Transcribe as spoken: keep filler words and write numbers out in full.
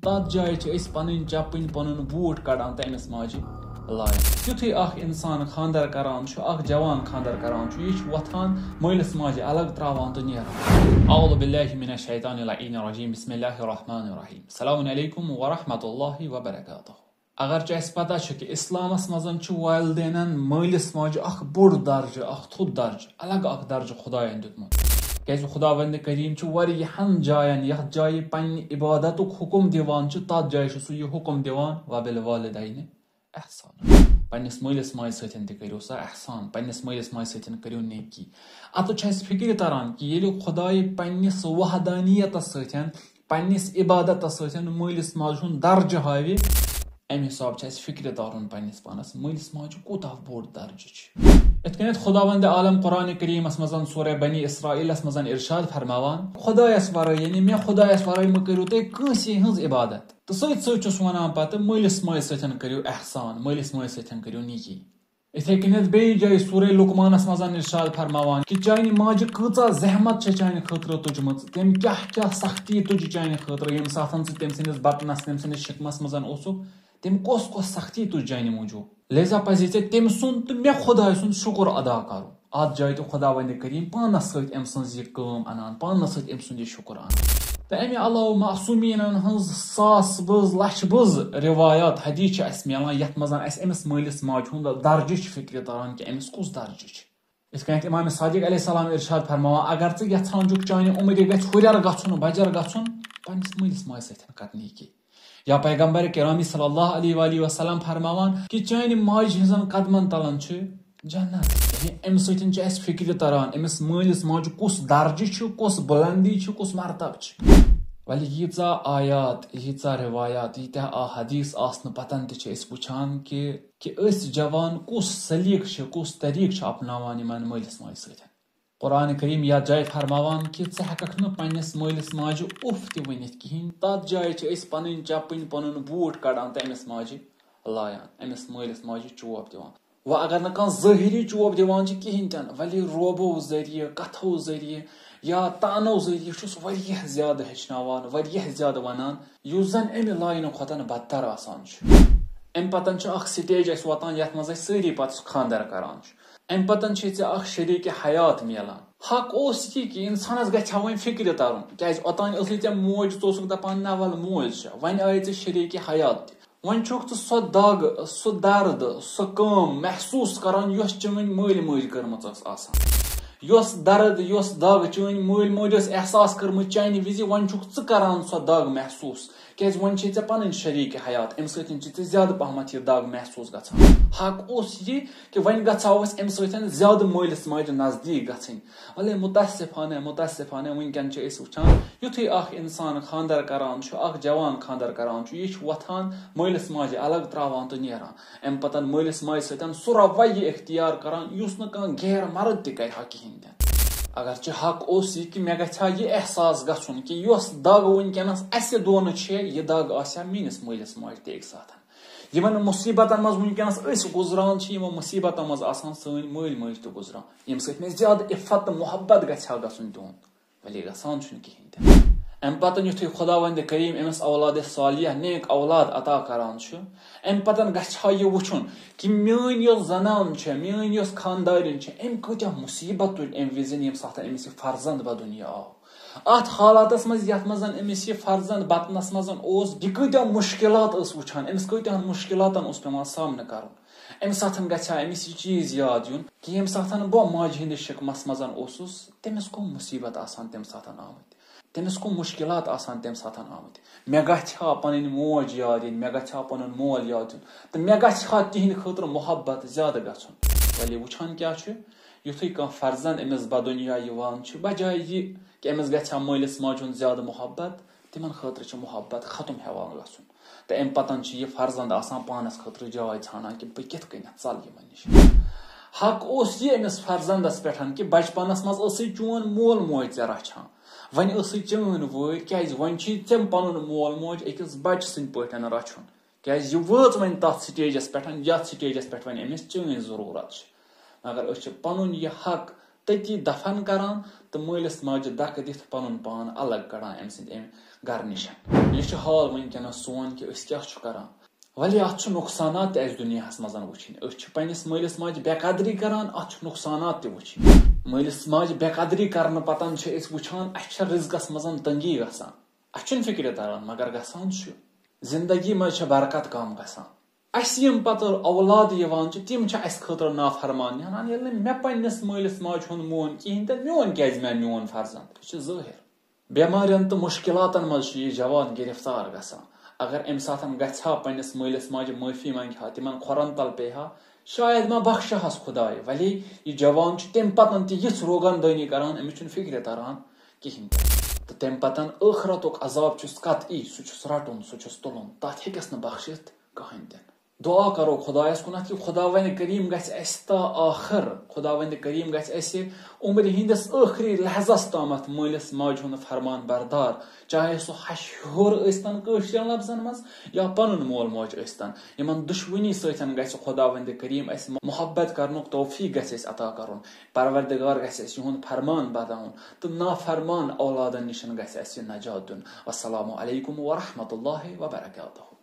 تَتھ جایہِ چھِ أسۍ پَنٕنۍ چَپٕنۍ، پَنُن بوٗٹھ کَڑان تہٕ أمِس ماجہِ لایان۔ یُتھُے اَکھ اِنسان خانٛدر کَران چھُ، اَکھ جوان خانٛدر کَران چھُ، یہِ چھُ وۄتھان، مٲلِس ماجہِ الگ ترٛاوان تہٕ نیران۔ اعوذ باللہ من الشیطان اللعین الرجیم۔ بسم اللہ الرحمن الرحیم۔ السلام علیکم ورحمۃ اللہ وبرکاتہ۔ اگرچہ اَسہِ پتہ چھُ کہِ اِسلامَس منٛز چھُ والدینَن، مٲلِس ماجہِ، اکھ بوٚڑ درجہٕ، اکھ تھوٚد درجہٕ، الگ اکھ درجہٕ خدایَن دیُتمُت۔ کیازِ خداوند کریم چھُ واریاہَن جایَن یَتھ جایہِ پننہِ عبادتُک حُکُم دِوان چھُ، تَتھ جایہِ چھُ سُہ یہِ حُکُم دِوان، "وبالوالدین احسان"۔ پننِس مٲلِس ماجہِ سۭتۍ تہِ کٔرِو سا احسان، پننِس مٲلِس ماجہِ سۭتۍ کٔرِو نیکی۔ اَتھ چھُ اَسہِ فِکرِ تران کہِ ییٚلہِ خدایہِ پننِس وحدانیتَس سۭتۍ، پننِس عبادتَس سۭتۍ مٲلِس ماجہِ ہُنٛد درجہٕ ہاوِ، اَمہِ حساب چھُ اَسہِ فِکرِ ترُن پننِس پانَس، مٲلِس ماجہِ کوٗتاہ بوٚڑ درجہٕ چھُ۔ یِتھ کٔنٮ۪تھ خداوند عالم قرآن کریٖمَس منٛز سورہ بنی اسرائیلَس منٛز ارشاد فرماوان، "خدایَس ورٲے، یعنی مےٚ خدایَس ورٲے مہٕ کٔرِو تُہۍ کٲنٛسے ہٕنٛز عبادت۔" تہٕ سۭتۍ سۭتۍ چھُس وَنان پَتہٕ، مٲلِس ماجہِ سۭتۍ کٔرِو احسان، مٲلِس ماجہِ سۭتۍ کٔرِو نیکی۔ یِتھے کٔنٮ۪تھ بیٚیہِ جایہِ سورہ لقمانَس منٛز ارشاد فرماوان کہِ چانہِ ماجہِ کۭژاہ زحمت چھےٚ چانہِ خٲطرٕ تُجمٕژ، تٔمۍ کیٛاہ کیٛاہ سختی تُج چانہِ خٲطرٕ، ییٚمہِ ساتہٕ ژٕ تٔمۍ سٕنٛدِس بطنَس، تٔمۍ سٕنٛدِس شِکمَس منٛز اوسُکھ، تٔمۍ کۄس کۄس سختی تُج چانہِ موٗجوٗب۔ لہذا پَزِ ژےٚ تٔمۍ سُنٛد تہٕ مےٚ خداے سُنٛد شُکُر ادا کَرُن۔ اَتھ جایہِ تہِ خداوندِ کریم پانَس سۭتۍ أمۍ سٕنٛز یہِ کٲم اَنان، پانَس سۭتۍ أمۍ سُنٛد یہِ شُکر اَنان۔ تہٕ اَمہِ علاوٕ معصومیٖنَن ہٕنٛز ساس بٔز، لَچھ بٔز روایات، حدیث چھِ اَسہِ میلان، یَتھ منٛز اَسہِ أمِس مٲلِس ماجہِ ہُنٛد درجہٕ چھِ فِکرِ تَران کہِ أمِس کُس درجہٕ چھُ۔ یِتھ کٔنۍ اَسہِ امام صادق علیہ السلام ارشاد فرماوان، اگر ژٕ یَژھان چھُکھ چانہِ عمرِ گژھِ ہُرٮ۪ر گژھُن، بجر گژھُن، پننِس مٲلِس ماجہِ سۭتۍ کر نیکی۔ یا پیغمبر کرامی صلی اللہ علیہ وآلہ وسلم فرماوان کہِ چانہِ ماجہِ ہٕنٛزن قدمن تلن چھُ جنت۔ یعنی امہِ سۭتۍ چھِ اَسہِ فِکرِ تران، أمِس مٲلِس ماجہِ کُس درجہٕ چھُ، کُس بُلندی چھِ، کُس مرتبہٕ چھُ۔ ولی ییٖژاہ آیات، ییٖژاہ روایات، ییٖتیٛاہ احادیث آسنہٕ پتن تہِ چھِ أسۍ وٕچھان کہِ، کہِ أسۍ جوان کُس سلیٖقہٕ چھِ، کُس طریٖقہٕ چھِ اپناوان یِمن مٲلِس ماجہِ سۭتۍ۔ قرآن کریم یتھ جایہِ فرماوان کہِ ژٕ ہٮ۪ککھ نہٕ پننِس مٲلِس ماجہِ اُف تہِ ؤنِتھ کِہینۍ۔ تتھ جایہِ چھِ أسۍ پنٕنۍ چپٕنۍ، پنُن بوٗٹھ کڑان تہٕ أمِس ماجہِ لایان، أمِس مٲلِس ماجہِ چوب دِوان۔ وۄنۍ اگر نہٕ کانٛہہ ظٲہری چوب دِوان چھِ کِہینۍ تہِ نہٕ، ولی روبو ذٔریعہٕ، کتھو ذٔریعہٕ یا تانو ذٔریعہٕ چھُس واریاہ زیادٕ ہیٚچھناوان، واریاہ زیادٕ ونان، یُس زن امہِ لاینہٕ کھۄتہٕ بدتر آسان چھُ۔ امہِ پتن چھُ اکھ سٹیج اسہِ واتان، یتھ منٛز أسۍ سٲری پتہٕ سُہ خانٛدر کران چھِ۔ امہِ پتن چھِ ژےٚ اکھ شریٖک حیات میلان۔ حق اوس یہِ کہِ انسانس گژھِ ہا وۄنۍ فکرِ ترُن، کیازِ اوٚتانۍ ٲسٕے ژےٚ موج، ژٕ اوسُکھ دپان، "نہ ول موج چھےٚ"، وۄنۍ آیہِ ژےٚ شریٖک حیات تہِ۔ وۄنۍ چھُکھ ژٕ سۄ دگ، سُہ درد، سُہ کٲم محسوس کران، یۄس چٲنۍ مٲلۍ مٲج کٔرمٕژ ٲس آسان۔ یۄس درد، یۄس دگ چٲنۍ مٲلۍ مٲج ٲس احساس کٔرمٕژ چانہِ وِزِ، وۄنۍ چھُکھ ژٕ کران سۄ دگ محسوس۔ کیازِ وۄنۍ چھے ژےٚ پنٕنۍ شریٖک حیات، امہِ سۭتۍ چھِ ژےٚ زیادٕ پہمتھ یہِ دگ محسوس گژھان۔ حق اوس یہِ کہِ وۄنۍ گژھاو أسۍ امہِ سۭتۍ زیادٕ مٲلِس ماجہِ نزدیٖک گژھٕنۍ۔ ولے متاسفانہ، متاسفانہ وٕنکٮ۪ن چھِ أسۍ وٕچھان، یُتھُے اکھ انسان خانٛدر کران چھُ، اکھ جوان خانٛدر کران چھُ، یہِ چھُ وۄتھان، مٲلِس ماجہِ الگ تراوان تہٕ نیران۔ امہِ پتن مٲلِس ماجہِ سۭتۍ سُہ رویہِ اختیار کران، یُس نہٕ کانٛہہ غیر مرد تہِ کرِ ہا کِہینۍ تہِ نہٕ۔ اگرچہِ حق اوس یہِ کہِ مےٚ گژھِ ہا یہِ احساس گژھُن کہِ یۄس دگ وٕنکٮ۪نس اسہِ دونہٕ چھِ، یہِ دگ آسہِ ہا میٲنِس مٲلِس ماجہِ تہِ اکہِ ساتہٕ۔ یِمن مصیبتن منٛز وٕنکٮ۪نس أسۍ گُزران چھِ، یِمو مصیبتن منٛز آسان سٲنۍ مٲلۍ مٲج تہِ گُزران، ییٚمہِ سۭتۍ مےٚ زیادٕ عفت تہٕ محبت گژھِ ہا گژھُن تِہُنٛد۔ ولی گژھان چھُنہٕ کِہینۍ تہِ۔ امہِ پتن یُتھُے خداوند کریم أمِس اولاد صالح، نیک اولاد عطا کران چھُ، امہِ پتن گژھِ ہا یہِ وٕچھُن کہِ میٲنۍ یۄس زنان چھےٚ، میٲنۍ یۄس خاندارِنۍ چھےٚ، أمۍ کۭتیاہ مصیبت تُلۍ امہِ وِزِ، ییٚمہِ ساتہٕ أمِس یہِ فرزند بدُنیا آو۔ اتھ حالاتس منٛز یتھ منٛز أمِس یہِ فرزند بطنس منٛز اوس، یہِ کۭتیاہ مشکلات ٲس وٕچھان، أمِس کۭتیاہن مشکلاتن اوس پٮ۪وان سامنہٕ کرُن۔ امہِ ساتہٕ گژھِ ہا أمِس یہِ چیٖز یاد یُن کہِ ییٚمہِ ساتہٕ بہٕ ماجہِ ہٕنٛدِس شِکمس منٛز اوسُس، تٔمِس کٕم مصیبت آسان تمہِ ساتہٕ آمٕتۍ، تٔمِس کٕم مشکلات آسان تمہِ ساتہٕ آمٕتۍ۔ مےٚ گژھِ ہا پنٕنۍ موج یاد یِنۍ، مےٚ گژھِ ہا پنُن مول یاد یُن، تہٕ مےٚ گژھِ ہا تِہنٛدِ خٲطرٕ محبت زیادٕ گژھُن۔ ولی وٕچھان کیٛاہ چھُ، یُتھُے کانٛہہ فرزند أمِس بدُنیا یِوان چھُ، بجایہِ یہِ کہِ أمِس گژھِ ہا مٲلِس ماجہِ ہُنٛد زیادٕ محبت، تِمن خٲطرٕ چھِ محبت ختم ہٮ۪وان گژھُن۔ تہٕ امہِ پتن چھُ یہِ فرزند آسان پانس خٲطرٕ جاے ژھانڈان کہِ بہٕ کِتھ کٔنٮ۪تھ ژلہٕ یِمن نِش۔ حق اوس یہِ أمِس فرزندس پٮ۪ٹھ کہِ بچپنس منٛز ٲسٕے چون مول موج ژےٚ رچھان، وۄنۍ ٲسٕے چٲنۍ وٲرۍ، کیازِ وۄنۍ چھُے ژےٚ پنُن مول موج أکِس بچہٕ سٕنٛدۍ پٲٹھۍ رچھُن۔ کیازِ یہِ وٲژ وۄنۍ تتھ سٹیجس پٮ۪ٹھ، یتھ سٹیجس پٮ۪ٹھ وۄنۍ أمِس چٲنۍ ضروٗرت چھِ۔ مگر أسۍ چھِ پنُن یہِ حق تٔتی دفن کران تہٕ مٲلِس ماجہِ دکہٕ دِتھ پنُن پان الگ کڑان أمۍ سٕنٛدِ امہِ گرٕ نِش۔ یہِ چھُ حال وٕنکیٚنس سون کہِ أسۍ کیٛاہ چھُ کران۔ ولی اتھ چھُ نقصانات تہِ اسہِ دُنیاہس منٛز وٕچھِنۍ۔ أسۍ چھِ پننِس مٲلِس ماجہِ بے قدری کران، اتھ چھُ نقصانات تہِ وٕچھِنۍ۔ مٲلِس ماجہِ بے قدری کرنہٕ پتن چھِ أسۍ وٕچھان اسہِ چھےٚ رزقس منٛز تنگی گژھان۔ اسہِ چھُنہٕ فکرِ تران مگر گژھان چھُ۔ زندگی منٛز چھےٚ برکت کم گژھان۔ اسہِ یِم پتہٕ اولاد یِوان چھِ تِم چھِ اسہِ خٲطرٕ نافرمان نیران۔ ییٚلہِ نہٕ مےٚ پننِس مٲلِس ماجہِ ہُنٛد مون کِہیٖنۍ تہٕ میون کیازِ مےٚ میون فرزند؟ یہِ چھُ ظٲہر۔ بیمارٮ۪ن تہٕ مُشکِلاتن منٛز چھُ یہِ جوان گِرفتار گژھان۔ اگر اَمہِ ساتن گژھِ ہا پننِس مٲلِس ماجہِ معٲفی منگہِ ہا، تِمن کھۄرن تل پیٚیہِ ہا، شاید ما بخشہِ ہس خداے۔ ولی یہِ جوان چھُ تَمہِ پتن تہِ یِژھ روغن دٲنی کران، أمِس چھُنہٕ فِکرِ تران کِہیٖنۍ تہِ۔ تہٕ تَمہِ پتن ٲخرتُک عذاب چھُس قطعی، سُہ چھُس رٹُن، سُہ چھُس تُلُن، تتھ ہیٚکٮ۪س نہٕ بخشِتھ کٕہٕنۍ تہِ۔ دعا کرو خدایس کُنتھ کہِ خداوند کریم گژھِ اسہِ تا آخر، خداوند کریم گژھِ اسہِ عمرِ ہٕنٛدِس ٲخری لحظس تامتھ مٲلِس ماجہِ ہُنٛد فرمان بردار، چاہے سُہ ہش ہیوٚر ٲسۍتن کٲشرٮ۪ن لفظن منٛز یا پنُن مول موج ٲسۍتن۔ یِمن دُشوٕنی سۭتۍ گژھِ خداوند کریم اسہِ محبت کرنُک توفیق گژھِ اسہِ عطا کرُن۔ پروردگار گژھِ اسہِ یِہُنٛد فرمان برداوُن تہٕ نافرمان اولادن نِش گژھِ اسہِ نجات دیُن۔ والسلام علیکم ورحمۃ اللہ وبرکاتہ۔